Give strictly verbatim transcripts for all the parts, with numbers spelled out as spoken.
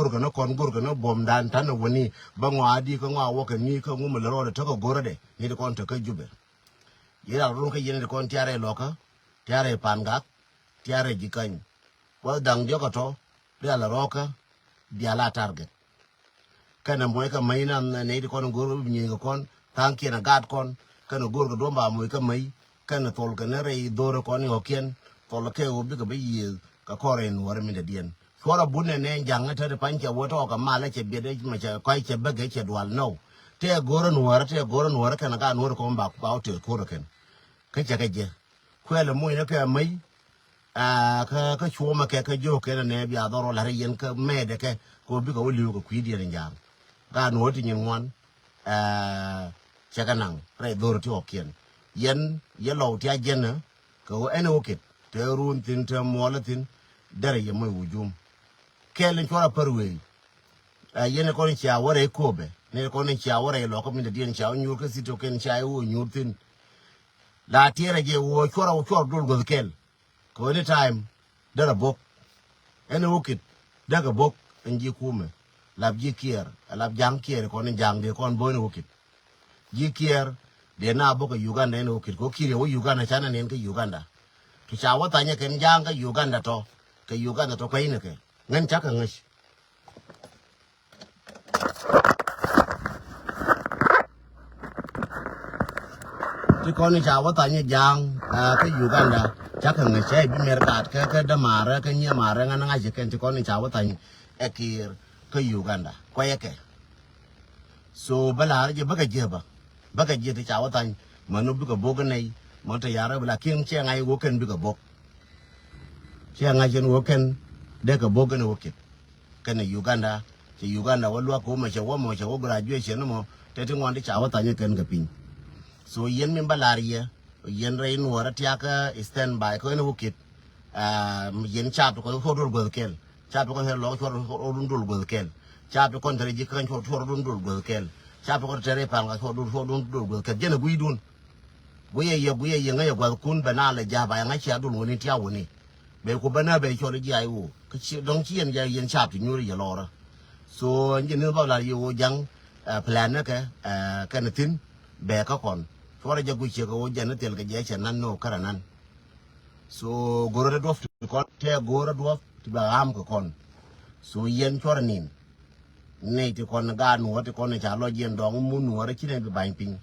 go̱r kɛ ni kɔn, go̱r kɛ ni buɔ̱mdan ta̱n ni wäni, bä ŋɔaadi kä ŋɔa wä kɛ ni kä ŋu mi lɛ rɔɔdɛ tä kä go̱rädɛ ni ti kɔn te kä Jubɛ. Yɛ ral run kä yɛn ti kɔn tiarɛ lɔkä, tiarɛ Pangak, tiarɛ Jikäny. Wä da̱ŋ diɔ̱k kä tɔ, rial rɔɔkä, dial a target. Kɛnɛ moc kä mäc na nɛy ti kɔn go̱r bi nyieny kɛ kɔn, tha̱a̱ŋkiɛn a gaat kɔn, kɛnɛ go̱r kɛ duɔ̱m ba moc kä mäc, kɛnɛ thol kɛnɛ rɛy dho̱r kɔn i̱ ɣɔ̱kiɛn, thol kɛ ɣöö bikɛ bi yiëëth kɛ kɔn rɛy nuɔ̱ɔ̱rä mindɛ diɛn. Cuɔr a but nɛ nɛ ja̱ŋ ɛ tet i̱ pa̱ny cɛ wä tɔɔk kɛ mal ɛ cɛ biɛt ɛ mɛ cɛ kɔc cɛ bäkɛ cɛ dual nɔw. Tɛ go̱r a nuɔ̱ɔ̱rä, tɛ go̱r a nuɔ̱ɔ̱rä kɛnɛ gaat nuɔ̱ɔ̱rä kɔn ba, ba wä tëë ko̱r ɛ kɛn. Kä cɛ kɛ jɛ. Kuɛl ɛ moc ni kɛ mäc, aa, kä, kä cuɔmɛ kɛ, kä jiök kɛn ɛ nɛ bia dhɔr wä la̱t yɛn kä mɛɛdɛ kɛ, kɛ wä bikɛ wä li̱w kɛ kui̱diɛn in ja̱a̱ŋ. Gaat nuɔ̱ɔ̱r ti nyin ŋuan, aa, cɛ kɛ naŋ rɛy dho̱r ti ɣɔ̱kiɛn. Yɛn, yɛ lɔw ti a jɛn ɛ, kɛ wä ɛn ɛ wä kit, te run thi̱n, te muɔlä thi̱n, derɛ yɛ moc wujum. Kɛl in cuɔr a pär wëë, aa, yɛn ɛ kɔn in cia wä rɛy Köpɛ, ni ɛ kɔn in cia wä rɛy lɔkä mindɛ diɛn cia wä nyuur kä thito kɛn cia wä nyuur thi̱n. La tiɛɛrɛ jɛ wä cuɔr a wä cuɔr dol guäth kɛl. Kɛ wä ni time derɛ bok. Ɛn ɛ wä kit, däkɛ bok ɛn ji̱ kumɛ. Lap ji̱ Kiɛɛr, ɛ lap ja̱ŋ Kiɛɛr kɔn in ja̱ŋ dee kɔn bo̱o̱n ɛ wä kit. Ji̱ Kiɛɛr dee na bok kɛ Uganda ɛn ɛ wä kit. Kɛ wä kiri ɛ wä Uganda canɛ nɛn kä Uganda. Ti ca wä thanyɛ kɛn ja̱ŋ kä Uganda tɔ, kɛ Uganda tɔ kuɛy ni kɛ. Ŋän cakɛ ŋäc. Ti kɔn i̱ ca wä thany i̱ ja̱a̱ŋ, aa, kä Uganda, cakɛ ŋäc cɛ i̱ bi mɛr kaat kä, kä dämaarä, kä nyiamaarä, ŋän ŋa̱c i̱ kɛn ti kɔn i̱ ca wä thany ɛ Kiir kä Uganda. Kuayɛ kɛ. So, bä la̱r jɛ bäkɛ jiäbä. Bäkɛ jiäth ti ca wä thany. Män wä bikɛ bok inɛy. Män te yarä bi la ki̱n cɛ ŋa̱c wä kɛn bikɛ bok. Cɛ ŋa̱c in wä kɛn dee kɛ bok in wä kit. Kɛn Uganda, cɛ Uganda wä luak kɛ wä mɔ cɛ wä mɔ cɛ wä graduation mɔ, te ti ŋuan ti ca wä thany kɛn kɛ piny. So yɛn min bä lar yɛ, yɛn rɛy nuɔɔrä tiakä stand by kɛ in wä kit. Aa, yɛn cap ti kɔn cuɔr dol guäth kɛl. Cap ti kɔn cuɔr lɔk cuɔr dol guäth kɛl. Cap ti kɔn te rɛy ji̱ kɛn cuɔr cuɔr dol guäth kɛl. Cap ti kɔn te rɛy Pangak cuɔr dol cuɔr dol guäth kɛl. Jɛn ɛ gui̱dun. Guiyɛ yɛ, guiyɛ yɛ ŋäcɛ gua̱thkun bɛ na lɛ ja̱a̱p a yɛ ŋa̱c cia dul wäni tia̱a̱ wäni. Bɛ ku bä nä bɛ cɔl i̱ ji̱ I O. Kä ci dɔ̱ŋ ci yɛn jɛ yɛn caap ti nyuur yɛ lɔrä. So ɛn jɛ ni bä lar yɛ ɣöö ja̱ŋ, ɛ, plan ni kɛ, ɛ, kɛn thi̱n bɛ kä kɔn. Cuɔrɛ jɛ guic ciek ɣöö jɛn ni thil kɛ jɛ cɛ nan ni ɣöö kärɛ nan. So go̱rä ti duɔ̱p ti kɔn tɛ go̱rä duɔ̱p ti bɛ ɣa̱a̱m kɛ kɔn. So yɛn cuɔrɛ nin. Nɛy ti kɔn gaat nuɔɔr ti kɔn ca lɔc yɛn dɔŋ mun nuɔɔr ci nɛ bi ba̱ny piny.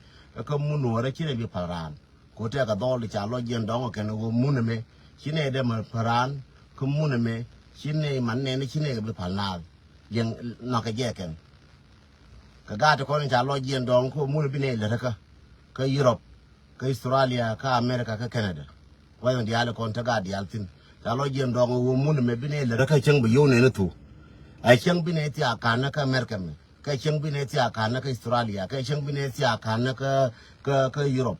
Kä mun nuɔɔr ci nɛ bi pal raan. Ko tɛk a dhɔl ti ca lɔc yɛn dɔŋ kɛn ɣöö mun ɛmɛ ci nɛ dee ma pal raan. Kä mun ɛmɛ ci nɛ man nɛn ci nɛ bi pal naath. Liɛŋ nɔkɛ jɛ kɛn. Kɛ gaat ti kɔn ca lɔc yɛn dɔŋ ko mun bi nɛ lät kä, kä Europe, kä Australia, kä America, kä Canada. Kuany diaal kɔn te gaat diaal thi̱n. Ca lɔ jiɛn dɔɔŋ ɣöö mun ɛmɛ bi nɛ lät kä cäŋ bi yio̱w nɛn thuk. Ɛ cäŋ bi nɛ thiaak ka̱n kä America mɛ. Kä cäŋ bi nɛ thiaak ka̱n kä Australia. Kä cäŋ bi nɛ thiaak ka̱n kä, kä, kä Europe.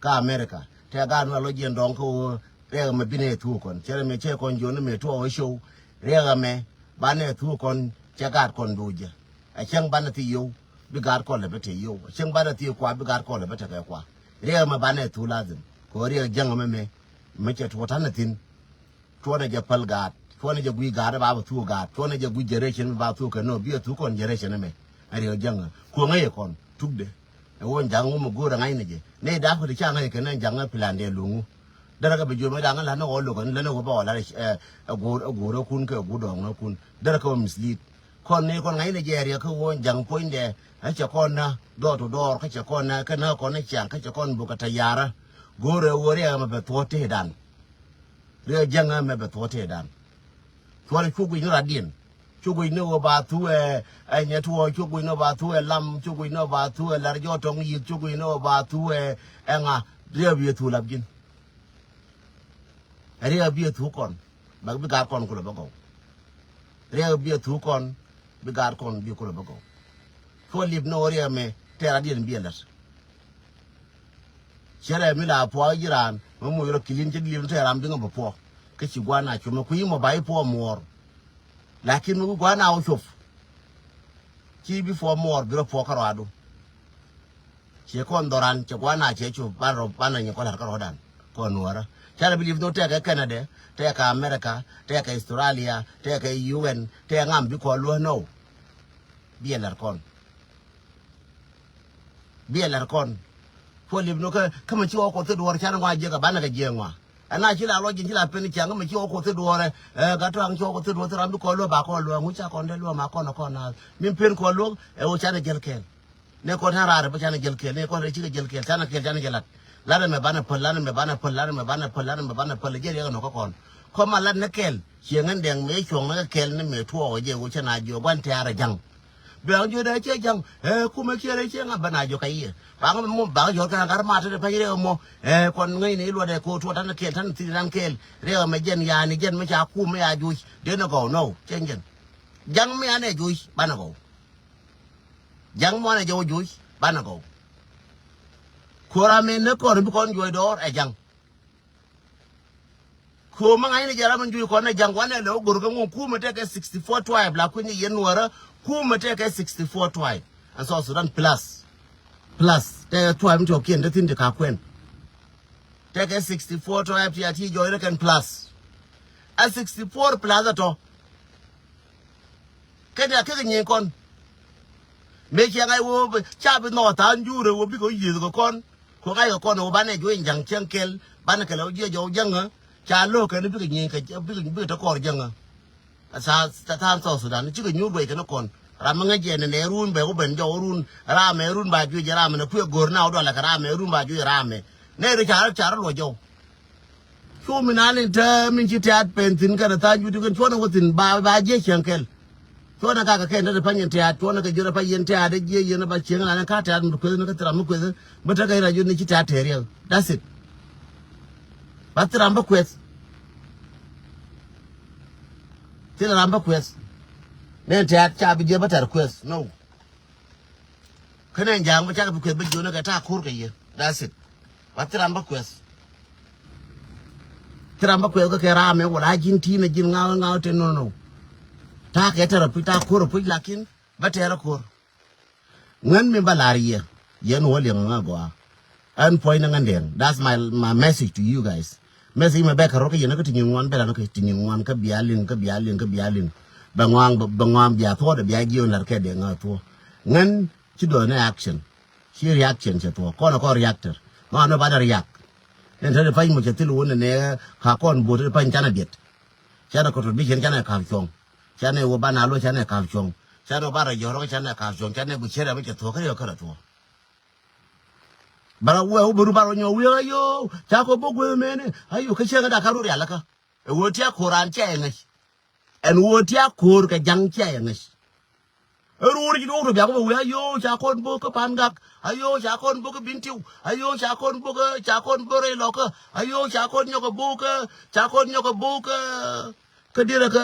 Kä America. Tɛ gaat mi la lɔ jiɛn dɔɔŋ kä ɣöö riɛk ɛmɛ bi nɛ thuk kɔn. Cɛ rɛ mɛ cɛ kɔn jiɔn mɛ tuɔɔk ɛ show. Riɛk ɛmɛ banɛ thuk kɔn cɛ gaat kɔn do̱o̱jɛ. Ɛ cäŋ banɛ thi yio̱w bi gaat kɔn lɛ bä te yio̱w. Ɛ cäŋ banɛ thi kua bi gaat kɔn lɛ bä te kɛ kua. Riɛk ɛmɛ banɛ thuk lazim. Kɛ ɣöö riɛk jäŋ ɛmɛ mɛ. Mi cɛ tuɔɔk ta̱nɛ thi̱n. Cuɔnɛ jɛ päl gaat. Cuɔnɛ jɛ gui̱c gaat ɛ ba bɛ thuk gaat. Cuɔnɛ jɛ gui̱c generation mi ba thuk kɛ nɔ. Bi ɛ thuk kɔn generation ɛmɛ. Ɛ riɛk jäŋ ɛ. Kuɔŋä yɛ kɔn. Tukdɛ. Ɛ ɣöö ja̱ŋ ŋu mi go̱o̱rɛ ŋa̱cnɛ jɛ. Nɛy da̱k kɛ ti ca ŋa̱c kɛ nɛ ja̱ŋ ɛ plan dɛ lo̱ŋ wu. Derɛ kɛ bi jiöm ɛ da̱ŋ ɛ la̱t ni ɣɔɔ lo̱k ɛn lät ni ɣöö bä ɣɔɔ la̱t ɛ, ɛ go̱o̱r, ɛ go̱o̱r ɛ kun kɛ go̱o̱r dɔɔŋ ni kun. Derɛ kɛ ɣöö mislead. Kɔn ni kɔn ŋa̱cnɛ jɛ riɛk kä ɣöö ja̱ŋ puɔ̱nydɛ. Ɛ cɛ kɔn na door to door kä cɛ kɔn na kä na kɔn ni ciaŋ kä cɛ kɔn bukɛ tɛ ya̱rä. Go̱o̱rɛ ɣöö riɛk ɛmɛ bɛ thuɔ̱ɔ̱t tëëdan. Riɛk jäŋä mɛ bɛ thuɔ̱ɔ̱t tëëdan. Cuɔl cu guic ni radiɛn. Cu guic ni ɣöö ba thuɛ ɛ nyɛ tuɔɔk, cu guic ni ba thuɛ lam, cu guic ni ba thuɛ lar jɔɔtɔŋ yi̱th, cu guic ni ba thuɛ ɛ ŋa. Riɛk bi ɛ thuk lap ji̱n. Riɛk bi ɛ thuk kɔn. Bak bi gaat kɔn kulɛ bä gɔw. Riɛk bi ɛ thuk kɔn, bi gaat kɔn bi kulɛ bä gɔw. Cuɔl lip ni ɣöö riɛk mɛ tɛɛr radiɛn bi ɛ lät. Cɛ rɛ mi la puɔk ji̱ raan mi moc rɔ kilin cɛ dilim tɛ ram biŋä bɛ puɔk. Kä ci gua̱n a cumɛ kui̱ mɔ ba i̱ puɔk muɔɔr. Lakin mi bi gua̱n a wä cop. Ci bi puɔk muɔɔr bi rɔ puɔk kä rɔadu. Ciɛ kɔn dhɔran cɛ gua̱n a cɛ cop ban rɔ ban a nyɛ kɔn la̱r kä rɔdan. Kɔn nuɔrä. Canɛ believe ni ɣöö tɛkɛ Canada, tɛkɛ America, tɛkɛ Australia, tɛkɛ U N, tɛkɛ ŋa mi bi kɔn luäk, no. Biɛ lɛr kɔn. Biɛ lɛr kɔn. Kuɔ liep ni ɣöö kä, kä mi ci ɣɔw Kuɔth thil duɔ̱ɔ̱r canɛ ŋɔak jiäk, a banɛ kɛ jiäk ŋɔak. Ɛn a ci la luɔc ji̱n ci la pen ciaŋ, kä mi ci ɣɔw Kuɔth thil duɔ̱ɔ̱r, ɛ, gat tuaŋ ci ɣɔw Kuɔth thil duɔ̱ɔ̱r, thil ram bi kɔn luäk, ba kɔn luäk, ŋu ca kɔn dee luäk, ma kɔn, kɔn naath. Min pen kɔn luäk, ɛ ɣöö canɛ jäl kɛɛl. Ni kɔn tɛn raar bä canɛ jäl kɛɛl, ni kɔn rɛy cikɛ jäl kɛɛl, canɛ kɛɛl, canɛ jäl lat. Lat ɛmɛ banɛ päl, lat ɛmɛ banɛ päl, lat ɛmɛ banɛ päl, lat ɛmɛ banɛ päl, jɛ riɛk ɛnɔ kä kɔn. Kɔn ma lat ni kɛɛl, ciɛ ŋän dɛŋ mëë cuɔ̱ŋ ni kɛ kɛɛl ni mëë tuɔɔk ɔ jɛ ɣöö cɛ na jiök gua̱n tɛ̈r ɛ ja̱ŋ. Bɛ ɣän jiök dee cɛ ja̱ŋ, ɛ, kumɛ kiɛ rɛy ciɛ ŋa bä na jiök kä yiëë. Ba ŋä mɔ ba ɣä yɔr kɛn a gat mat te pɛny riɛk ɛmɔ, ɛ, kɔn ŋäcnɛ i̱ luɔt ɛ ko̱ tuɔt ta̱n kɛɛl, ta̱n thi̱n ran kɛɛl, riɛk ɛmɛ jɛn ya̱a̱ni jɛn mi ca kumɛ ya juuc, dee ni gɔw, no, cɛ jɛn. Ja̱ŋ mi anɛ juuc, banɛ gɔw. Ja̱ŋ muɔ̱nɛ jɛ wä juuc banɛ gɔw. Ko̱r amɛ ni kɔn bi kɔn juɔc dɔɔr ɛ ja̱ŋ. Ko̱r mi ŋa̱cni jɛ ram in juuc kɔn ɛ ja̱ŋ, wanɛ lɛ wä go̱r kɛ ŋu, kumɛ tɛkɛ sixty four tribe, la kui̱ny yɛn Nuäärä, kumɛ tɛkɛ sixty four tribe. Ɛn South Sudan plus. Plus tɛkɛ tribe mi tiɔkiɛn te thi̱n ti ka kuɛn. Tɛkɛ sixty four tribe ti a ti jɔc rɛ kɛn plus. A sixty four plus a tɔ. Kɛn ya kek nyin kɔn. Mëë ciɛ ŋa̱c wä ca bi nhɔk tha̱a̱ŋ jurɛ wä bikɛ wä yiëth kɛ kɔn. Kɛ ŋa̱c kɛ kɔn wä banɛ juɔc in ja̱ŋ cieŋ kɛl. Banɛ kɛ lɛ wä jiɛ jɔw jäŋä. Ca lo̱k kɛn bikɛ nyin kɛ bikɛ bikɛ te kɔr jäŋä. Tha̱a̱ŋ South Sudan cikɛ nyuur guɛc kɛn kɔn. Ram mi ŋäc jɛ nɛnɛ run bɛ wä ben jɔw run. Ram mɛ run ba juɔc ram mɛ nɛ kuɛ go̱r na wä dualɛ kɛ ram mɛ run ba juɔc ram mɛ. Nɛ ri ca rɔ ca rɔ luɔ jɔw. Cu mi nan in te min ci tɛ̈t pen thi̱n kɛnɛ tha̱a̱ŋ juti kɛn cuɔ̱nɛ wä thi̱n ba, ba jiɛ cieŋ kɛl. Cuɔ̱nɛ kakɛ kɛn te pany in tɛ̈t, cuɔ̱nɛ kɛ jiɔt ɛ pany in tɛ̈t, ɛ jiɛ yɛn ɛ ba cieŋ nan in ka tɛ̈t mi kueth ni kä thil ram mi kueth. Mi tekɛ in ra jut ni ci tɛ̈t tɛ̈r yɛ. That's it. Ba thil ram bä kueth. Thil ram bä kueth. Ni in tɛ̈t ca bi jiɛ bä tɛ̈r kueth. No. Kä nɛ ja̱a̱ŋ bä cakɛ bi kueth bä jiɔnɛ kɛ ta̱a̱ ko̱r kɛ yɛ. That's it. Ba thil ram bä kueth. Thil ram bä kueth kä kɛ raamɛ wala ji̱n ti̱n a ji̱n ŋa̱a̱k ŋa̱a̱k te no̱no̱. Ta̱a̱ kɛ tɛr a puc ta̱a̱ ko̱r a puc lakin bä tɛr a ko̱r. Ŋän mi bä la̱r yɛ yɛn wä liɛŋ ŋa̱a̱k gɔaa. Ɛn puɔ̱ny ni ŋän dɛŋ. That's my, my message to you guys. Message mɛ bɛ kɛ rɔ kä yɛn kä ti nyin ŋuan bɛ lan kä ti nyin ŋuan kä bia liŋ kä bia liŋ kä bia liŋ. Bɛ ŋuan bɛ ŋuan bia thuɔ̱ɔ̱dɛ bia jiɛ wä lar kɛ dee ŋa̱ thuɔ̱ɔ̱. Ŋän ci dɔɔni action. Ci reaction cɛ thuɔ̱ɔ̱ kɔn kɔn reactor. Ma nɔ banɛ react. Nɛn te di pany mɔ cɛ thil wun nɛ ka kɔn bot di pany canɛ diet. Canɛ contribution canɛ ka̱p cuɔ̱ŋ. Canɛ wä banɛ alo canɛ ka̱p cuɔ̱ŋ. Canɛ wä banɛ jɔrɔ canɛ ka̱p cuɔ̱ŋ canɛ guic cɛ rɛ mi cɛ thuɔ̱ɔ̱ kä yɔ kärɛ thuɔ̱ɔ̱. Bara wee wä bä ru bara wä nyɔ wiee ayo ca kɔ bok wee mene ayo kä cieŋ da ka ru rial kä. Ɛ wee tia koran cia yɛ ŋäc. Ɛn wee tia kor kɛ jaŋ cia yɛ ŋäc. Ɛ ruur ji̱ duɔ̱k rɔ biak bä wee ayo ca kɔn bok kä pan gak ayo ca kɔn bok kä bin tiw ayo ca kɔn bok kä ca kɔn bok rɛy lɔkä ayo ca kɔn nyɔk ɛ bok kä ca kɔn nyɔk ɛ bok kä. Kä dirɛ kä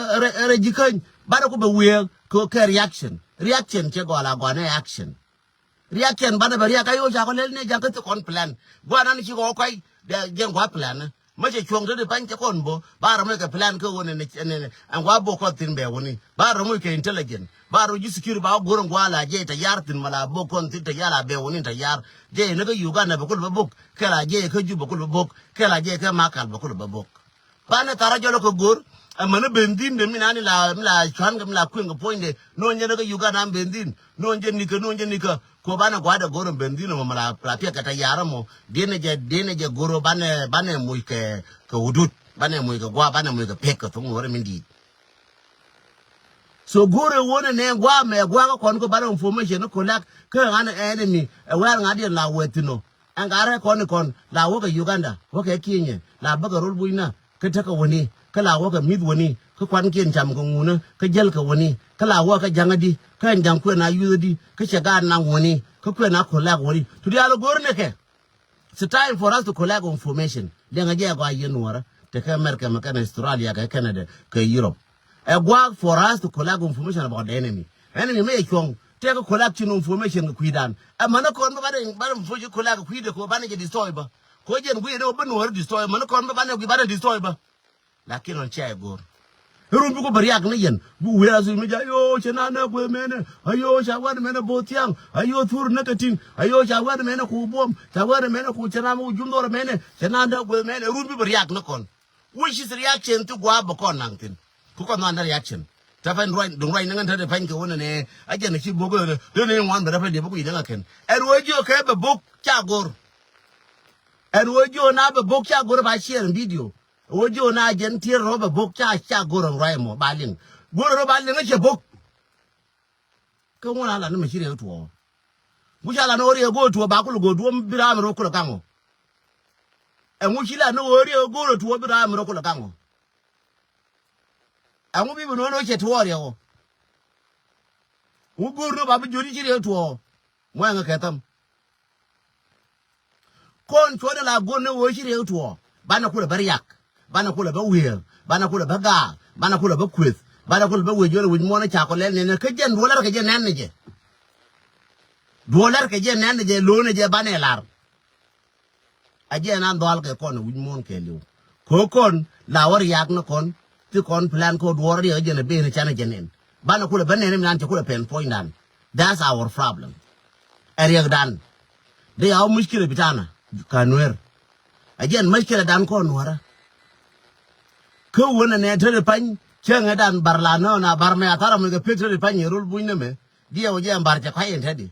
rɛ ji̱ käny bara ku bɛ wee kɛ reaction reaction cɛ gɔl a gɔn ɛ action. Reaction banɛ bɛ riak ka yo̱o̱ ca kɔ lɛl ni ja̱ŋ kä thi kɔn plan. Guanan ci kɔ kɔc dɛ jɛn gua plan. Mä cɛ cuɔ̱ŋ te di pany cɛ kɔn bo ba rɔ moc kɛ plan kä ɣöö nɛn ɛn gua bok kɔn thin bɛ wuni ba rɔ moc kɛ intelligent ba rɔ ji̱ security ba wä go̱r ɛn gua la jɛ tɛ yar thin ma la bok kɔn thin tɛ yar la bɛ wuni tɛ yar. Jɛ ni kä Uganda bɛ kul bɛ bok kɛ la jɛ kä Juba bɛ kul bɛ bok kɛ la jɛ kä Makal bɛ kul bɛ bok. Banɛ thar a jɔl kä go̱r. Amäni ben dhi̱n de mi nani la mi la cuan kɛ mi la kueŋ kɛ puɔ̱nyde. Nuɔ̱n jɛ ni kä Uganda an ben dhi̱n nuɔ̱n jɛ nikä nuɔ̱n jɛ nikä. Ko banɛ gua̱dɛ go̱r ɛn ben dhi̱n ɛmɔ mi la piɛk kɛ tɛ yar ɛmɔ. Diɛnɛ jɛ diɛnɛ jɛ go̱r banɛ banɛ muc kɛ kɛ wudut banɛ muc kɛ gua̱ banɛ muc kɛ piɛk kɛ thoŋ ŋuɔ̱rɛ min di̱i̱t. So go̱r ɛ wonɛ nɛ gua̱ mɛ gua̱ kä kɔn kä banɛ information ni kolak kä ɣan enemy ɛ wɛr ŋa̱diɛn la wɛ thi̱n ɔ. Ɛn ka rɛ kɔn ikɔn la wäkɛ Uganda wäkɛ Kenya la bäkɛ rol bucnä kä tekɛ wäni kä la wäkɛ mi̱th wäni kä kuankiɛn cam kɛ ŋunä kä jäl kɛ wäni kä la wäkɛ ja̱ŋädi kä ɛn ja̱ŋ kuɛn a yuthädi kä cɛ gaat naŋ wäni kä kuɛn a kolak wäni. Tu diaal ɛ go̱r nikɛ. It's time for us to collect information. Liɛŋɛ jɛ gɔaa yɛn nuɔrä tekɛ America mɛ kɛn Australia kɛ Canada kɛ Europe. Ɛ gua̱a̱k for us to collect information about the enemy. Enemy mi yɛ cuɔ̱ŋ tëëkɛ collect cin information kɛ kui̱dan. Ɛ mänä kɔn bä banɛ banɛ information collect kɛ kui̱dɛ kɛ banɛ jɛ destroy bä. Kɛ jɛn gui̱dɛ wä bä nuɔ̱ɔ̱ri destroy mänä kɔn bä banɛ gui banɛ destroy bä. Lakin ɔn cia ɛ go̱o̱r. Ɛ run bi ku bɛ riak ni yɛn. Bi wee a thuc mi jɛ, ayoo, cɛ na nɛ gueth mɛnɛ. Ayoo, ca wɛr mɛnɛ bo̱o̱th thiaŋ. Ayoo, thur nɛ kɛ tin. Ayoo, ca wɛr mɛnɛ ku buɔm. Ca wɛr mɛnɛ ku cɛ na mɛ ku jum dhɔr mɛnɛ. Cɛ na nɛ gueth mɛnɛ. Ɛ run bi bɛ riak ni kɔn. Which is reaction ti gua̱a̱ bɛ kɔn naŋ thin. Ku kɔn nɔn reaction. Tɛ pɛn ruac, duŋ ruac ni ŋän te pɛn kɛ wunɛ nɛ. A jɛn a ci bok, dee ni ŋuan bɛ rɛ pɛn diɛ bok wi̱i̱ ni ŋa kɛn. Ɛn wee jiö kɛ bɛ bok ca go̱r. Ɛn wee jiö na bɛ bok ca go̱r ba share video. Wee jiö na jɛn tier rɔ bɛ bok ca, ca go̱r ɛn ruac mɔ ba liŋ. Go̱r rɔ ba liŋ a cɛ bok. Kä ŋun a lan ni mɛ ci riɛk tuɔɔ. Ŋu ca lan ni ɣöö riɛk go̱o̱r tuɔɔ ba kulɛ go̱o̱r duɔ̱ɔ̱m bi raam rɔ kulɛ gaŋ ɔ. Ɛŋu ci lan ni ɣöö riɛk go̱o̱r tuɔɔ bi raam rɔ kulɛ gaŋ ɔ. Ɛŋu bi bi nuɔ̱ɔ̱n ɣöö cɛ tuɔɔ riɛk ɔ. Ŋu go̱o̱r ni ba bi jiöt i̱ ci riɛk tuɔɔ. Muɔ̱ɔ̱ŋ kɛ thäm. Kɔn cuɔ̱n in la go̱r ni ɣöö ci riɛk tuɔɔ. Banɛ kulɛ bä riak. Banɛ kulɛ bä wiee. Banɛ kulɛ bä gaak. Banɛ kulɛ bä kueth. Banɛ kulɛ bä wiee juɔ̱n wi̱c muɔ̱ɔ̱n ca kɔ lɛl nɛn kä jɛn duɔ̱ɔ̱r lɛr kɛ jɛ nɛn ni jɛ. Duɔ̱ɔ̱r lɛr kɛ jɛ nɛn ni jɛ lo̱o̱n ni jɛ banɛ lar. A jɛ nan dhɔal kɛ kɔn wi̱c muɔ̱ɔ̱n kɛɛliw. Kɛ kɔn la wä riak ni kɔn, ti kɔn plan kɛ duɔ̱ɔ̱r riɛk jɛn a ben canɛ jɛ nɛn. Banɛ kulɛ bä nɛn mi nan cɛ kulɛ pɛn puɔ̱nydan. That's our problem. Ɛ riɛkdan. Dee ya wä muckilɛ bitana ka Nuɛr. A jɛn muckilɛdan kɔn Nuärä. Kä wänɛ nɛ te ri pany cäŋɛ dan bar la nä na bar mɛ a thar a muckɛ pek te ri pany in rol buny nä mɛ. Diɛ wä jɛ bar cɛ kuay in te di.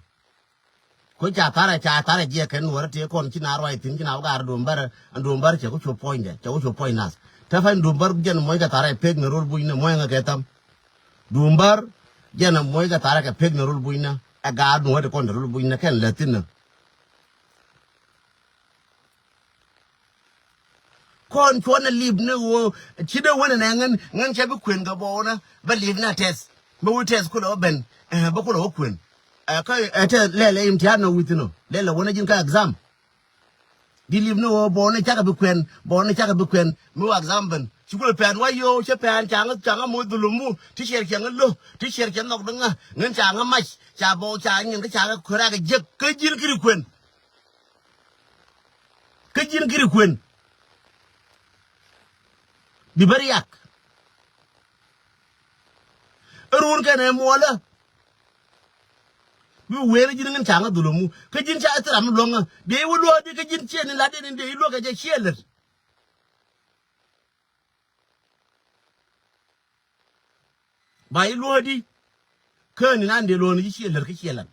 Ko ca tharɛ, ca tharɛ jiɛ kɛn Nuɔrä tëë kɔn ci na ruac thi̱n ci na wä gaar Duɔ̱m Bär, Duɔ̱m Bär cɛ ku cuɔ puɔ̱nydɛ, cɛ ku cuɔ puɔ̱ny nath. Te pɛn Duɔ̱m Bär jɛn muɔ̱c kɛ tharɛ pek ni rol bucnä muɔ̱c ŋä kɛ tham. Duɔ̱m Bär jɛn muɔ̱c kɛ tharɛ kɛ pek ni rol bucnä ɛ gaar Nuɔ̱t kɔn te rol bucnä kɛn lät thi̱n nä. Kɔn cuɔ̱n ɛ lip ni ɣöö ci dee wänɛ nɛ ŋän, ŋän cɛ bi kuën kɛ bɔɔnä bä lip ni a tɛth. Bä wi̱i̱ tɛth kulɛ wä ben, eh, bä kulɛ wä kuën. Eh, kä, eh, tɛth lɛl ɛ imtihan nɔ wi̱i̱ thi̱n ɔ. Lɛl ɛ wänä ji̱n kä exam. Di lip ni ɣöö bɔɔnä cakɛ bi kuɛn, bɔɔnä cakɛ bi kuɛn. Mi wä exam ben. Ci kulɛ pɛn wa yo̱o̱, cɛ pɛn ca ŋä, ca ŋä moc dhulumu. Ti ciɛr cɛ ŋä lo̱, ti ciɛr cɛ nhɔk di ŋä. Ŋän ca ŋä mac, ca bɔɔk ca nyin kä ca ŋä kuɛn rakɛ jek. Kä ji̱n kiri kuën. Kä ji̱n kiri kuën. Bi bä riak. Ɛ run kɛn ɛ muɔlä. Bi wen ji̱n ŋän ca ŋä dhulumu. Kä ji̱n ca ɛ thil ram mi luɔ̱ŋä. Dee i̱ wä luɔ̱k di kä ji̱n ciɛ ni lat dee ni dee i̱ luɔ̱k kɛ jɛ ciɛ lät. Ba i̱ luɔ̱ɔ̱di. Kä ni nan dee luɔ̱ɔ̱ni ji̱ ciɛ lär kä ciɛ län.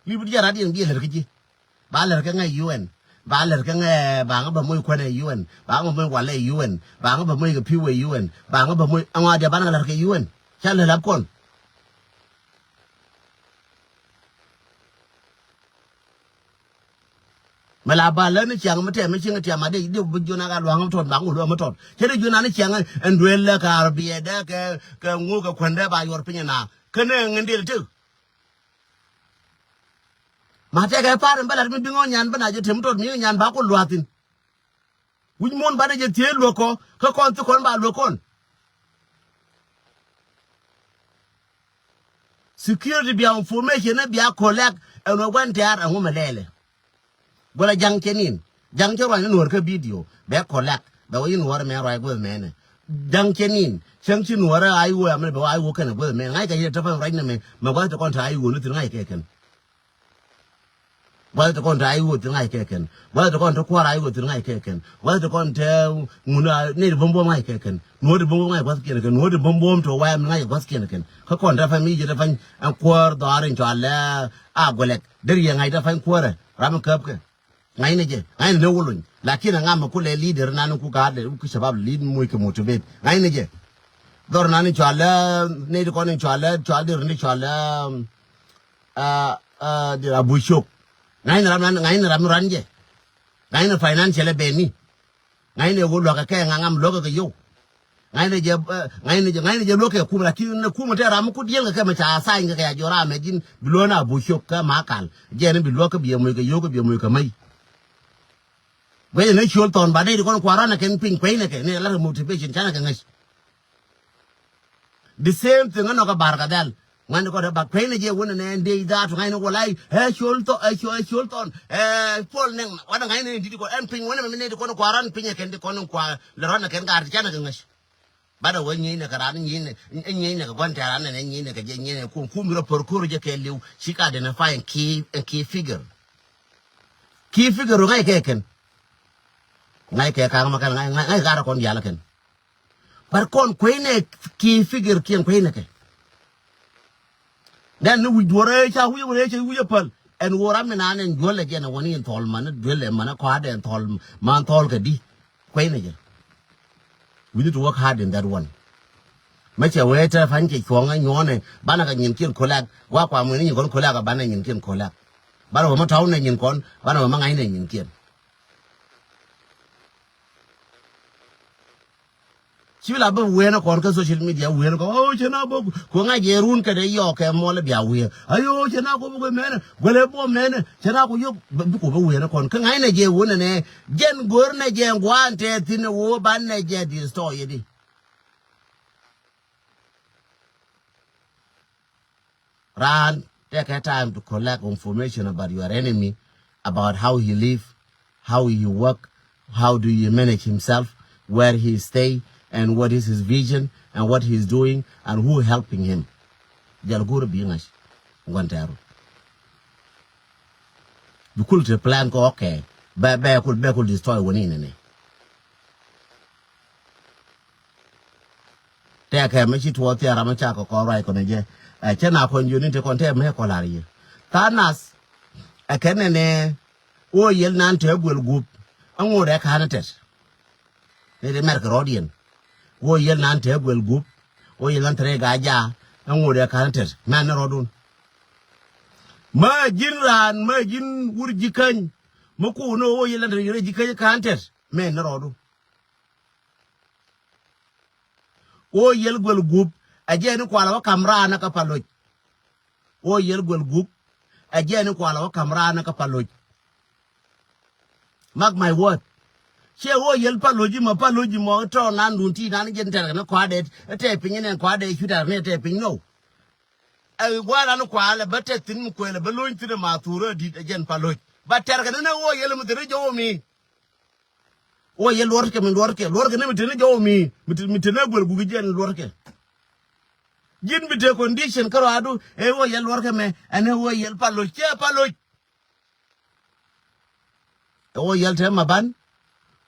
Li̱p diɛ rat yɛn biɛ lär kä ji̱. Ba lär kä ŋäc U N. Ba lär kä ŋäc ba ŋä bä moc kuän ɛ U N. Ba ŋä bä moc wal ɛ U N. Ba ŋä bä moc kɛ pi̱w ɛ U N. Ba ŋä bä moc ɛŋɔ diɛ ban ŋä lär kɛ U N. Ca lär lap kɔn. Mɛ la ba lä ni ciaŋ mi tɛm mi cieŋ tiam a dee dee bi juɔn a ka luaŋ mi tɔt ba ŋu luaŋ mi tɔt. Cɛ dee juɔn a ni ciaŋ ɛn duel lɛ ka arbiɛ dee kɛ kɛ ŋu kɛ kuɛn dee ba yuɔr piny na. Kä ni ŋin dee ti. Ma tɛkɛ par in bä lat mi bi ŋɔ nyan bä na jɛ tem tɔt mi nyan ba ku luathin. Wi̱c muɔ̱ɔ̱n banɛ jɛ thiee luäk kɔ kä kɔn thi kɔn ba luäk kɔn. Security bia information ni bia collect ɛn wä gua̱n tɛ̈r ɛŋu mɛ lɛlɛ. Guɔlɛ ja̱ŋ cɛ nin ja̱ŋ cɛ ruany ni nuɔ̱ɔ̱r kä video bɛ collect bɛ wä yi nuɔ̱ɔ̱r mɛ ruac guäth mɛnɛ. Ja̱ŋ cɛ nin cäŋ ci nuɔ̱ɔ̱r a iwuɔ amɛ bɛ wä a iwuɔ kɛnɛ guäth mɛnɛ ŋa̱c kɛ yɛ tɛ pɛn ruac ni mɛ mɛ gua̱th tɛ kɔn tɛ a iwuɔ ni thi̱n ŋa̱c kɛ kɛn. Gua̱th ti kɔn te a iwuɔ thi̱n ŋa̱c kɛ kɛn. Gua̱th ti kɔn te kuɔr a iwuɔ thi̱n ŋa̱c kɛ kɛn. Gua̱th ti kɔn te ŋun a nɛy ti buɔ̱m buɔ̱m ŋa̱c kɛ kɛn. Nuɔ̱ɔ̱t ti buɔ̱m buɔ̱m ŋa̱c gua̱th kiɛn kɛn. Nuɔ̱ɔ̱t ti buɔ̱m buɔ̱m te wayam ŋa̱c gua̱th kiɛn kɛn. Kä kɔn te pany mi ji̱ te pany ɛn kuɔr dhɔaar in cɔal ɛ a guɛlɛk. Deri yɛ ŋa̱c te pany kuɔrɛ ram in käp kɛ. Ŋa̱cnɛ jɛ ŋa̱cnɛ ni wä lony. Lakin aŋa mɛ kulɛ leader nani ku gaat lɛ ku shabab lead moc kɛ motivate. Ŋa̱cnɛ jɛ. Dhɔr nani cɔal ɛ nɛy ti kɔn in cɔal ɛ cɔal der ni cɔal ɛ a a di a bucok. Ŋa̱cnɛ ram ran ŋa̱cnɛ ram ran jɛ. Ŋa̱cnɛ financial ɛ beni. Ŋa̱cnɛ wä luakä kɛ ŋa̱ŋam luakä kɛ yow. Ŋa̱cnɛ jɛ ŋa̱cnɛ jɛ ŋa̱cnɛ jɛ luakä kum lakin kum tɛ ram ku diɛl kɛ kɛ mɛ ca sign kɛ kɛ a jɔra mɛ jin bi luakä na bucok kɛ ma kal. Jɛ ni bi luakä bi ɛ moc kɛ yow kɛ bi ɛ moc kɛ mäc. Guɛcɛ ni ciöl thɔn ba dee di kɔn kuaran ɛ kɛn piny kuɛcnɛ kɛ ni lar motivation canɛ kɛ ŋäc. The same thing ɛnɔ kɛ bar kɛ dhɛl. Ŋa̱n di kɔn ɛ bak pɛy ni jɛ wun ɛnɛ ɛn dee idhaa tu ŋa̱c ni wä lay ɛ col thɔ ɛ col ɛ col thɔn ɛ Paul nɛŋ wan ŋa̱c ni di kɔn ɛn piny wun ɛmɛ mi ni di kɔn kua ran piny ɛ kɛn di kɔn kua lɛ ran ɛ kɛn ka ri canɛ kɛ ŋäc. Bat ɛ wä nyiey nɛ kɛ ran nyiey nɛ nyiey nɛ kɛ gua̱n tɛ̈ran nɛ nyiey nɛ kɛ jɛ nyiey nɛ kum kum rɔ por ko̱r jɛ kɛ liw ci ka identify ɛn key ɛn key figure. Key figure ŋa̱c kɛ kɛn ŋa̱c kɛ ka̱a̱k ma kɛn ŋa̱c ŋa̱c ŋa̱c ka̱a̱k rɔ kɔn diaal kɛn. But kɔn kueynɛ key figure kiɛn kueynɛ kɛ. Dɛn ni wi̱c duɔrɛ ca wi̱c wurɛ ca wi̱c a päl. Ɛn wor ram mi naan ɛn juɔl ɛ jɛn ɛ wani in thɔl man duel ɛ man ɛ kɔaadɛ in thɔl man thɔl kɛ di. Kueynɛ jɛ. We need to work hard in that one. Mɛ cɛ wee tɛ fa̱ny cɛ cuɔ̱ŋ ɛ nyuɔ̱ɔ̱nɛ banɛ kɛ nyin kiɛn kolak wa kua mwen ni nyin kɔn kolak ɛ banɛ nyin kiɛn kolak. Banɛ wä ma tɔw nɛ nyin kɔn banɛ wä ma ŋa̱cnɛ nyin kiɛn. Ci bi la bä ween kɔn kä social media ween kɔn o cɛ na bä ku ŋa̱c yɛ run kɛ dee yɔɔk kɛ mɔl bia ween ayo cɛ na ku bä mɛnɛ guɛlɛ bɔ mɛnɛ cɛ na ku yop bi ku bä ween kɔn kä ŋa̱c nɛ jɛ wun nɛ jɛn go̱r nɛ jɛ guan tɛ thin wo ban nɛ jɛ destroy di. Raan, take your time to collect information about your enemy, about how he live, how he work, how do he manage himself, where he stay, and what is his vision, and what he is doing, and who helping him. Jal go̱r bi ŋa̱c gua̱n tɛɛru. Bi kul te plan kɔ okay. Bɛ bɛ kul bɛ kul destroy wani nene. Tɛkɛ mi ci tuɔɔk thia̱a̱ ram mi cakɔ kɔn ruac kɔn jɛ. Ɛ cɛ na kɔn jiöni ti kɔn tɛk mi kɔ lar yi. Tha̱a̱ŋ nath ɛ kɛn nɛnɛ ɣöö yɛl nan te guel gup. Ɛŋot ɛ ka̱n tɛt. Ni ti mɛr kɛ rɔɔdiɛn ɣöö yɛl nan te guel gup. Ɣöö yɛl nan te rɛy ga̱a̱c jaak ɛŋot ɛ ka̱n tɛt mɛn ni rɔɔdun. Mä ji̱n raan mä ji̱n wur ji̱ käny. Mi kuun ni ɣöö yɛl nan te rɛy ji̱ käny ka̱n tɛt mɛn ni rɔɔdun. Ɣöö yɛl guel gup ɛ jɛn ni kualɛ wä ka̱m raan kä paloc. Ɣöö yɛl guel gup ɛ jɛn ni kualɛ wä ka̱m raan kä paloc. Mark my word. Ciɛ ɣöö yɛl paloc imɔ paloc imɔ tɔ̱ nan dun ti nan jɛn tɛr kɛ ni kɔadɛ tɛ piny ni kɔadɛ cutar ni tɛ piny no. Ɛ gua̱a̱r an kualɛ bä tɛ thin mi kuɛlɛ bä lo̱ny thin ɛ ma thurä dit ɛ jɛn paloc ba tɛr kɛ ni ni ɣöö yɛl mi thin ri jɔw mi. Wä yɛ luɔrkɛ mi luɔrkɛ luɔrkɛ ni mi teni jɔw mi mi teni guel guki jɛn luɔrkɛ. Ji̱n bi te condition kärɔadu ɛ wä yɛ luɔrkɛ mɛ ɛn ɛ wä yɛ paloc cɛ paloc. Ɛ wä yɛ te maban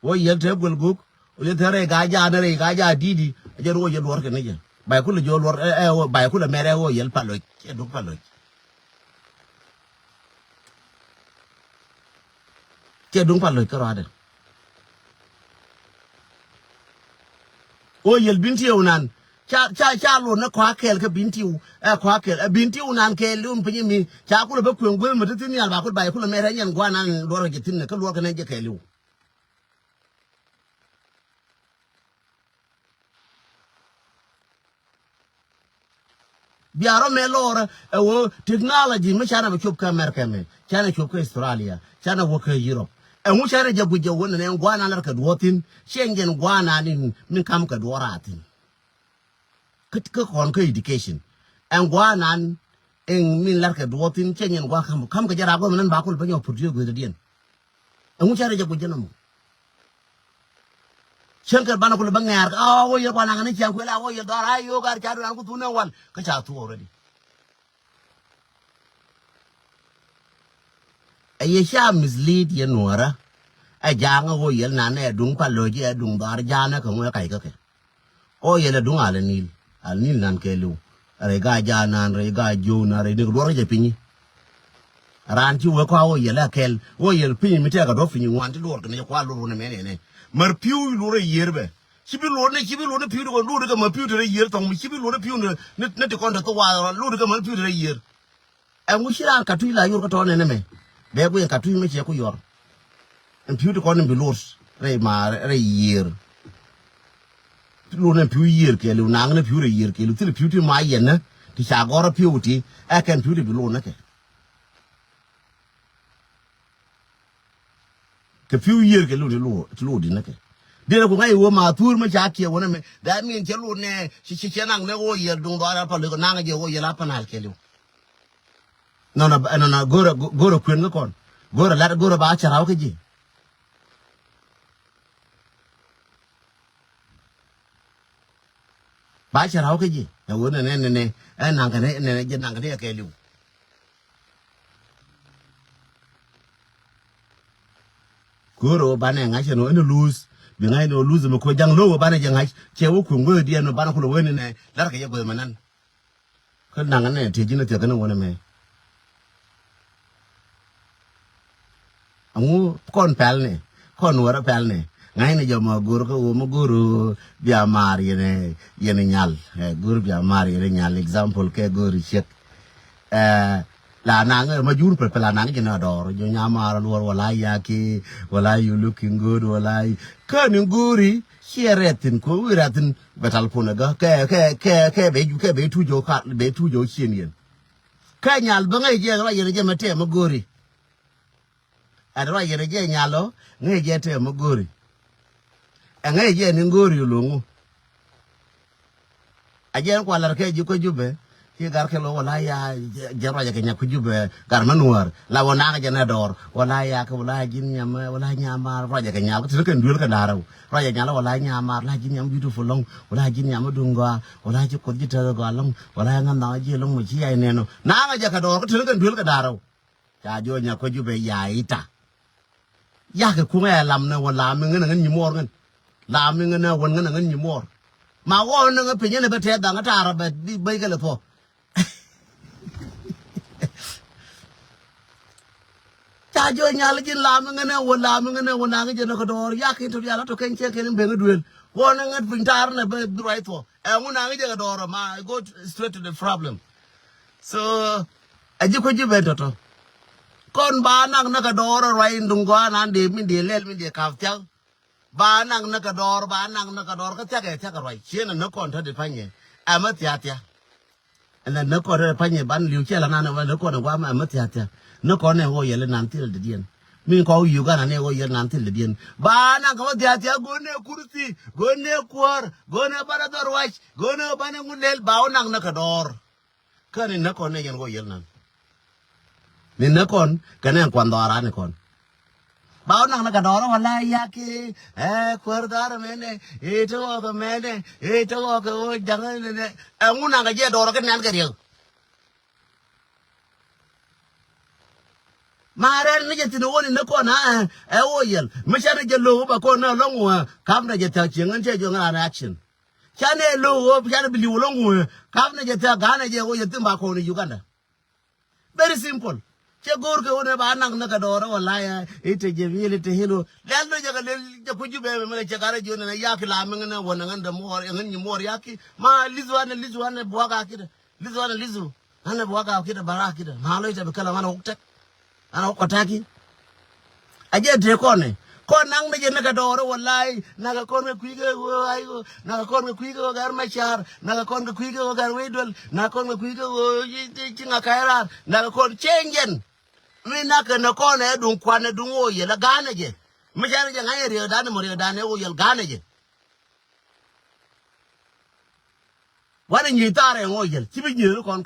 wä yɛ te guel guk wä yɛ te rɛy gaa jaa ni rɛy gaa jaa didi ɛ jɛn wä yɛ luɔrkɛ ni jɛ. Bay kulɛ jɔw luɔr ɛ ɛ bay kulɛ mɛr ɛ wä yɛ paloc cɛ duk paloc. Cɛ duŋ paloc kärɔadɛ. Ɣöö yɛl bin tieu nan ca ca ca luɔt ni kɔa kɛɛl kä bin tiu ɛ kɔa kɛɛl ɛ bin tiu nan kɛɛl liwun piny mi ca kulɛ bä kueŋ gueth mi ti thin nhial ba kul ba yɛ kulɛ mɛt ɛ nyɛn guanan luɔr kɛ jɛ thin ni kä luɔr kɛ nɛn jɛ kɛɛl liw. Bia rɔ mɛ lɔɔrä ɛ ɣöö technology mi canɛ bɛ cop kä America mɛ canɛ cop kä Australia canɛ wä kä Europe. Ɛŋu canɛ jɛ guic jɛ wä nɛnɛ ɛn guanan lär kɛ duɔ̱ɔ̱thin ciɛ jɛn guanan in min kam kɛ duɔ̱ɔ̱r raathin. Kä kä kɔn kä education ɛn guanan in min lär kɛ duɔ̱ɔ̱thin ciɛ jɛn guan kam kam kɛ jɛ raa guɛ mɛ nɛn ba kul bä nyɔ pur diɛ guic diɛn. Ɛŋu canɛ jɛ guic jɛ nɔmɔ. Cäŋ kɛ banɛ kulɛ bä ŋɛ̈r kä a wä yɛ kuan aŋä ni ciaŋ kuël a wä yɛ dhɔr a yo̱o̱k ar ca duran ku thun ɛ wal kä ca thuk already. Ɛ yɛ ca mislead yɛ nuɔ̱ɔ̱rä. Ɛ ja̱a̱ŋ ɛ wä yɛl nan ɛ duŋ paloc ɛ duŋ dhɔr ja̱a̱n ɛ kɛ ŋuɛ kac kä kɛ. Ɣöö yɛl ɛ duŋ al ɛ nil al nil nan kɛɛliw. Rɛy gaa jaa nan rɛy gaa jiöw nan rɛy dek luɔr kɛ jɛ pinyi. Raan ci wee kɔa ɣöö yɛl ɛ kɛl ɣöö yɛl pinyi mi tɛɛk ɛ duɔ̱p pinyi ŋuan ti luɔr kɛ ni jɛ kua luɔr wun ɛmɛn ɛnɛ. Mär pi̱w luɔr ɛ yiër bɛ ci bi luɔr ni ci bi luɔr ni pi̱w ti kɔn luɔr kɛ mär pi̱w ti rɛy yiër thɔŋ mi ci bi luɔr ni pi̱w ni ni ti kɔn te thok wath luɔr kɛ mär pi̱w ti rɛy yiër. Ɛŋu ci raan katuc la yor kä tɔ̱ nɛnɛ mɛ bɛ guiy ɛn katuc mɛ ciɛ ku yɔr. Ɛn pi̱w ti kɔn in bi luɔr rɛy ma rɛy yiër. Ti luɔr nɛ pi̱w yiër kɛɛliw naŋ nɛ pi̱w rɛy yiër kɛɛliw thil pi̱w ti ma yɛn nä ti ca gɔr pi̱w ti ɛ kɛn pi̱w ti bi luɔr nä kɛ. Kɛ pi̱w yiër kɛɛliw ti luɔr ti luɔr di nä kɛ. Dee ku ŋa̱c i̱ wä ma thur mi ca kiɛ wä nɛ mɛ. That mean cɛ lut nɛ ci ci cɛ naŋ nɛ wä yɛl duŋ dhɔaar a pal i̱ kɔ naŋ jɛ wä yɛl a pal kɛl i̱ wä. Nɔnɔ nɔnɔ go̱rɛ go̱rɛ kuën kä kɔn. Go̱rɛ lat go̱rɛ ba cɛ raw kä ji̱. Ba cɛ raw kä ji̱. Ɛ wä nɛ nɛ nɛ nɛ ɛ naŋ kɛ nɛ nɛ nɛ jɛ naŋ kɛ nɛ kɛl i̱ wä. Go̱o̱r ɣöö banɛ ŋa̱c ɛn ɣöö ɛn luuth bi ŋa̱c ɛn ɣöö luuth ɛmɛ koc ja̱ŋ lo̱w ɣöö banɛ jɛ ŋa̱c cɛ wä kueŋ wee diɛn ɣöö banɛ kulɛ wee ni nɛ la̱rkɛ jɛ guäth mɛ nan. Kä naŋ ɛnɛ tëë ji̱n ɛ thiɛk kɛn ɛ ŋuɔ̱n ɛmɛ. Aŋu kɔn pɛl ni kɔn wärä pɛl ni ŋa̱c ni jɛ mɔ go̱o̱r kä ɣöö mɔ go̱o̱r ɣöö bia maar yɛn ɛ yɛn ɛ nyal. Ɛ go̱o̱r bia maar yɛn ɛ nyal example kɛ go̱o̱r ciek. Ɛ la naŋ ɛ ma jur pɛl pɛl la naŋ jɛ na dɔɔr jɛ nyamaar luɔr wala yaki wala you looking good wala kä ni go̱o̱ri ciɛ rɛthin ko wi̱i̱ rɛthin bɛ tal pun ɛ gä kɛ kɛ kɛ kɛ bɛ kɛ bɛ tuc jɛ ka bɛ tuc jɛ cien yɛn. Kɛ nyal bä ŋäc jɛ ruac yɛn jɛ mɛ tɛm ɛ go̱o̱ri. Ɛ ruac yɛn jɛ nyal ɔ ŋäc jɛ tɛm ɛ go̱o̱ri. Ɛ ŋäc jɛ ni go̱o̱ri lo̱ŋu. A jɛn kua lar kɛ ji̱ kä Jubɛ. Ki gar kɛ lo wala ya jɛ ruacɛ kɛ nyak kä Jubɛ gar mä nuäär la wä nak jɛ nɛ dɔɔr wala ya kɛ wala ji̱n nyam wala nyamar ruacɛ kɛ nyal kä ti ni kɛn duel kɛ da̱rɛw ruacɛ nyal wala nyamar la ji̱n nyam beautiful lɔŋ wala ji̱n nyam duŋ gɔaa wala ji̱ kuoth ji̱ tɛth gɔaa lɔŋ wala ŋän nhɔk ji̱ lɔŋ mɛ ci ya nɛn ɔ nak jɛ kɛ dɔɔr kä ti ni kɛn duel kɛ da̱rɛw. Ca jiɔ nyak kä Jubɛ ya ita. Yakɛ kuŋɛ ɛ lam ni wä lam mi ŋän ɛ ŋän nyi muɔɔr ŋän. Lam mi ŋän ɛ wän ŋän ɛ ŋän nyi muɔɔr. Ma wä ni ŋä piny ni bä tɛth dhaŋ taarä bɛ bi bäc kɛ lɛ thuɔ. Ca jɔ nyal ji̱n lam mi ŋän ɛ wä lam mi ŋän ɛ wä naŋ jɛ ni kä dɔɔr yak in to rial a to kɛn cɛ kɛn in ben kä duel. Wä ni ŋät piny taarä ni bä bi ruac thuɔ. Ɛ ŋu naŋ jɛ kä dɔɔr ma go straight to the problem. So a ji̱ kuec ji̱ ben tɔ̱tɔ̱. Kɔn ba naŋ näk kɛ dɔɔr ruac in duŋ gɔaa nan dee min dee lɛl min dee ka̱p thia̱k. Ba naŋ näk kɛ dɔɔr ba naŋ näk kɛ dɔɔr kä thia̱k ɛ thia̱k kɛ ruac cieen ɛ näk kɔn tätdɛ pa̱nyɛ. Ɛmɛ thia̱thia̱. Ɛn la näk kɔn tätdɛ pa̱nyɛ ban li̱w ciɛ la nan ɛ wä näk kɔn ɛ guam ɛmɛ thia̱thia̱. Näk kɔn ɛ wä yɛl inan thil dädiɛn. Min kɔn wä Uganda nɛ wä yɛl inan thil dädiɛn ba naŋ kɛ wä thia̱thia̱ go̱n ɛ kurthi go̱n ɛ kuäär go̱n ɛ banɛ dhɔr ruac go̱n ɛ banɛ ŋun lɛl ba wä naŋ näk kɛ dɔɔr. Kä ni näk kɔn ni yɛn kɔ yɛl nan. Ni näk kɔn kɛ ni kuan dhɔaran ni kɔn. Ba wä naŋ ni kɛ dɔɔr wala yaki ɛ kuäär dhɔaar mɛnɛ ɛ te ɣɔk mɛnɛ ɛ te ɣɔk ɛ wä jaŋ ni nɛ. Ɛŋu naŋ kɛ jɛ dɔɔr kɛ nɛn kɛ riɛk. Ma rɛl ni jɛ thin wä ni näk kɔn ɛ wä yɛl mi ca ni jɛ lo̱k wä ba kɔn ni lɔŋ wä kam ni jɛ thak cieŋ ni cɛ jɔŋ ran action. Canɛ lo̱k ɣöö canɛ bi li̱w lo̱ŋ wee kap nɛ jɛ thia̱k ga̱a̱nɛ jɛ ɣöö yɛ thi̱n ba kɔn i̱ Uganda. Very simple. Cɛ go̱o̱r kɛ ɣöö nɛ ba naŋ nɛ kɛ dɔɔrɛ wä la̱a̱ i̱ te jɛ mi̱i̱l i̱ te hi̱l ɣöö lɛl nɔ jɛ kɛ lɛl jɛ kuc ji̱ bɛɛ mɛ mɛ lɛ cɛ ga̱rɛ ji̱ ɣöö nɛ ya̱k i̱ la miŋ nɛ wä nɛ ŋän dɛ muɔɔr ɛ ŋän nyi muɔɔr ya̱k i̱ ma li̱th wanɛ li̱th wanɛ buak a ki̱dɛ li̱th wanɛ li̱th ɣöö. Ɣän ɛ bi wä gaak ki̱t ɛ bä raak ki̱t ɛ ma̱a̱ lo̱c tɛ bi kälä ɣän ɛ wä tek. Ɣän ɛ wä kɔta̱ki̱. A jɛ tëë kɔn ɛ kɔn naŋ ni jɛ näk kɛ dɔɔr ɛ wä la̱a̱y näk kɛ kɔn kɛ kui̱ kɛ ɣöö ay ɣöö näk kɛ kɔn kɛ kui̱ kɛ ɣöö gɛr mɛ ca̱a̱r näk kɛ kɔn kɛ kui̱ kɛ ɣöö gɛr wec duel näk kɛ kɔn kɛ kui̱ kɛ ɣöö ci ŋa ka̱y raar näk kɛ kɔn cieŋ jɛn. Mi näk kɛ nɛ kɔn ɛ duŋ kuan ɛ duŋ ɣöö yɛl ɛ ga̱a̱n ɛ jɛ. Mi cɛ ni jɛ ŋa̱c ɛ riɛkdan ɛ mɔ riɛkdan ɛ ɣöö yɛl ga̱a̱n ɛ jɛ. Wanɛ nyiey thaar ɛ ŋɔɔc jäl ci bi nyiey ni kɔn ka.